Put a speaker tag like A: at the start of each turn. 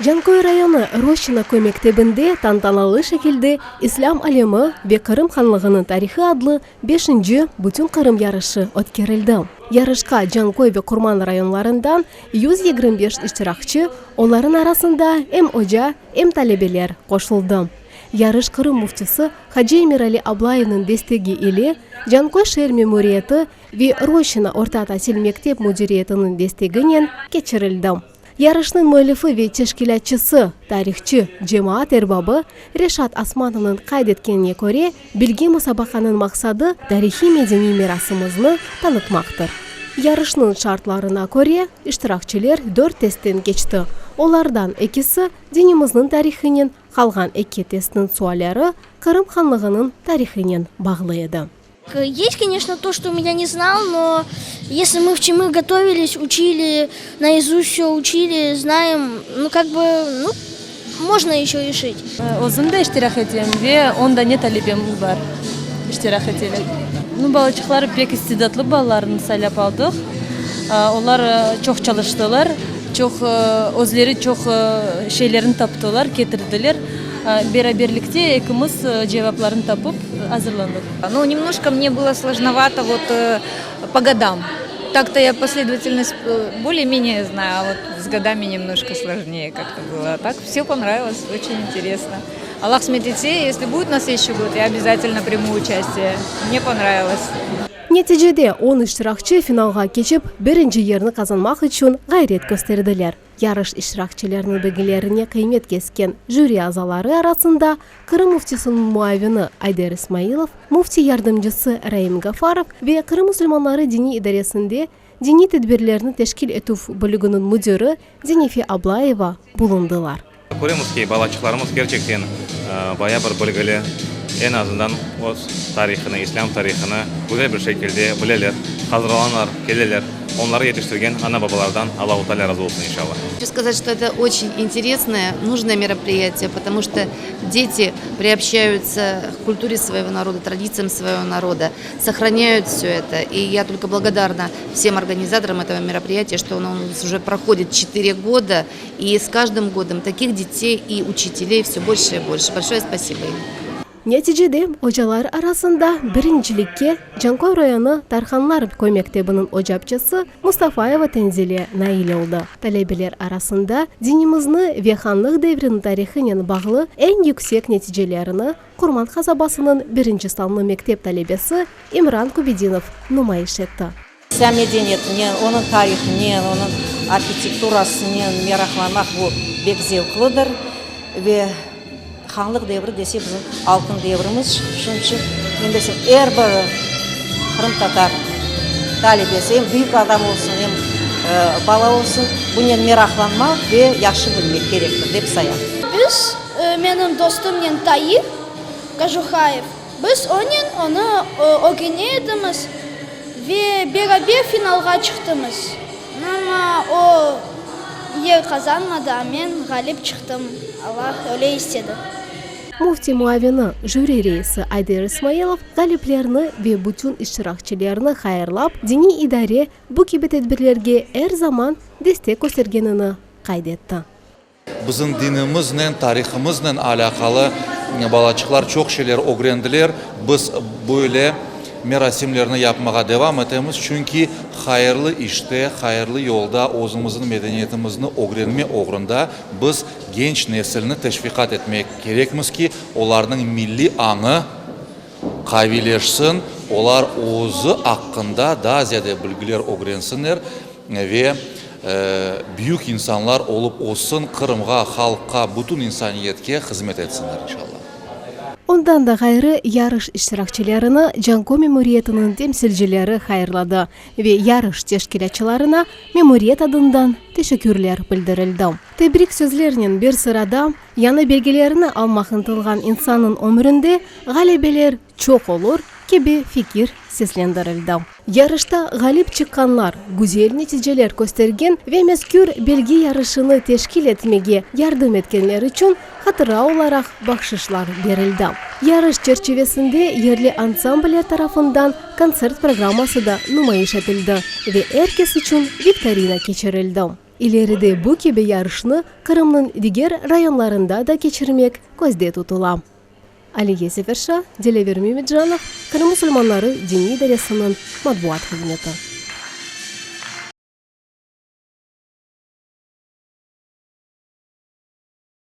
A: Canköy rayonı Roşçina köy mektebinde tantanalı şekilde İslâm alemi ve Qırım hanlığınıñ tarihı adlı beşinci Bütünqırım yarışı ötkerildi. Yarışqa Canköy ve Qurman rayonlarından 125 iştirakçi, olarıñ arasında em oca, em talebeler qoşuldı. Yarış Qırım Müftisi hacı Emirali Ablayevniñ destegi ile Canköy şeer memuriyeti ve Roşçina orta tasil mektep müdiriyetiniñ desteginen keçirildi. Yarışnıñ müellifi ve teşkilâtçısı, tarihçı, cemaat erbabı Reşat Asmanovnıñ qayd etkenine köre, bilgi musabaqanıñ maqsadı tarihiy-medeniy mirasımıznı tanıtmaqtır. Yarışnıñ şartlarına köre, iştirakçiler dört testten keçti, olardan ekisi dinimizniñ tarihınen, qalğan eki testniñ sualleri Qırım hanlığınıñ tarihınen bağlı edi.
B: Есть, конечно, то, что я не знал, но если мы в чему готовились, учили, наизусть все учили, знаем, ну, как бы, ну, можно еще решить.
C: Özüm de iştirak etem ve on dane talebem bar, iştirak eteler. Nu, balaçıqlar pek istidatlı balalarnı saylap aldıq. Olar çoq çalıştılar, çoq özleri çoq şeylerni taptılar, ketirdiler. Beraberlikte ekimiz cevaplarnı tapıp azırlandıq.
D: Nu, nemnoşko mne bylo slojnovato vot po godam. Tak-to ya posledovatelnost bolее-menее znаю, a vot s godami nemnoşko slojnее kak-to bylo. A tak vse ponravilos, oçen interesno. Allah qısmet etse, esli budet na следующий god, ya obязательно primu uçastiye. Mne ponravilos.
A: Neticede on iştirakçi finalğa keçip, birinci yerni qazanmaq içün ğayret kösterdiler. Yarış iştirakçileriniñ bilgilerine qıymet kesken jüri azaları arasında Qırım Müftisiniñ muavini Ayder İsmailov, Müfti yardımcısı Raim Gafarov ve Qırım musulmanları diniy idaresinde diniy tedbirlerni teşkil etüv bölüginiñ müdiri Zenife Ablayeva bulundılar.
E: Köremiz ki, balaçıqlarımız kerçekten baya bir bilgili, eñ azından öz tarihını, islâm tarihını güzel bir şekilde bileler, hazırlanalar, keleler. Onları yetiştirgen ana-babalardan Allahu Teala razı olsun, inşallah.
F: Хочу сказать, что это очень интересное, нужное мероприятие, потому что дети приобщаются к культуре своего народа, традициям своего народа, сохраняют все это. И я только благодарна всем организаторам этого мероприятия, что оно у нас уже проходит 4 года, и с каждым годом таких детей и учителей все больше и больше. Большое спасибо им.
A: Neticede, ocalar arasında birincilikke Canköy rayonı Tarhanlar köy mektebiniñ ocapçısı Mustafayeva Tenzile nail oldı. Talebeler arasında dinimizni ve hanlıq devriniñ tarihınen bağlı eñ yüksek neticelerini Qurman qasabasınıñ birinci sanlı mektep talebesi İmran Kübedinov numayış etti.
G: İslâm medeniyetinen, onıñ tarihinen, onıñ arhitekturasınen meraqlanmaq bu bek zevqlıdır. Ve hanlıq devri dese bizim altın devrimiz. Şunıñ içün men desem, er bir qırımtatar talebesi, em büyük adam olsun, em bala olsun, bunen meraqlanmaq ve yahşı bilmek kerektir, dep sayam.
B: Biz, menim dostumnen Tair Kojuhayev, Biz onen onı ögene edimiz ve beraber finalğa çıqtımız. Amma o yer qazanmadı, a men ğalip çıqtım, Allah öyle istedi.
A: Müfti muavini, jüri reisi Ayder İsmailov ğaliplerni ve bütün iştirakçilerni hayırlap, diniy idare bu kibi tedbirlerge er zaman destek köstergenini qayd etti.
H: Bizim dinimiznen, tarihımıznen alâqalı balaçıqlar çoq şeyler ögrendiler. Biz böyle merasimlerni yapmağa devam etemiz, çünki hayırlı işte, hayırlı yolda özümizniñ medeniyetimizni ögrenme oğrunda biz genç nesilni teşviqat etmek kerekmiz ki, olarnıñ milliy añı qaviyleşsin, olar özü aqqında daa ziyade bilgiler ögrensinler ve büyük insanlar olıp össün, Qırımğa, halqqa, bütün insaniyetke hızmet etsinler, inşallah.
A: Ondan da ğayrı, yarış iştirakçilerini Canköy memuriyetiniñ temsilcileri hayırladı ve yarış teşkilâtçılarına memuriyet adından teşekkürler bildirildi. Tebrik sözlernen bir sırada, yañı belgilerni almaq ıntılğan insannıñ ömründe ğalebeler çoq olur, kibi fikir seslendirildi. Yarışta ğalip çıqqanlar, güzel neticeler köstergen ve mezkür belgi yarışını teşkil etmege yardım etkenler içün hatıra olaraq bahşışlar berildi. Yarış çerçivesinde yerli ansambller tarafından kontsert programması da numayış etildi ve er kes içün viktorina keçirildi. İleride bu kibi yarışnı Qırımnıñ diger rayonlarında da keçirmek közde tutula. Aliye Seferşa, Dilâver Mümedjanov, Qırım musulmanları diniy idaresiniñ matbuat hızmeti.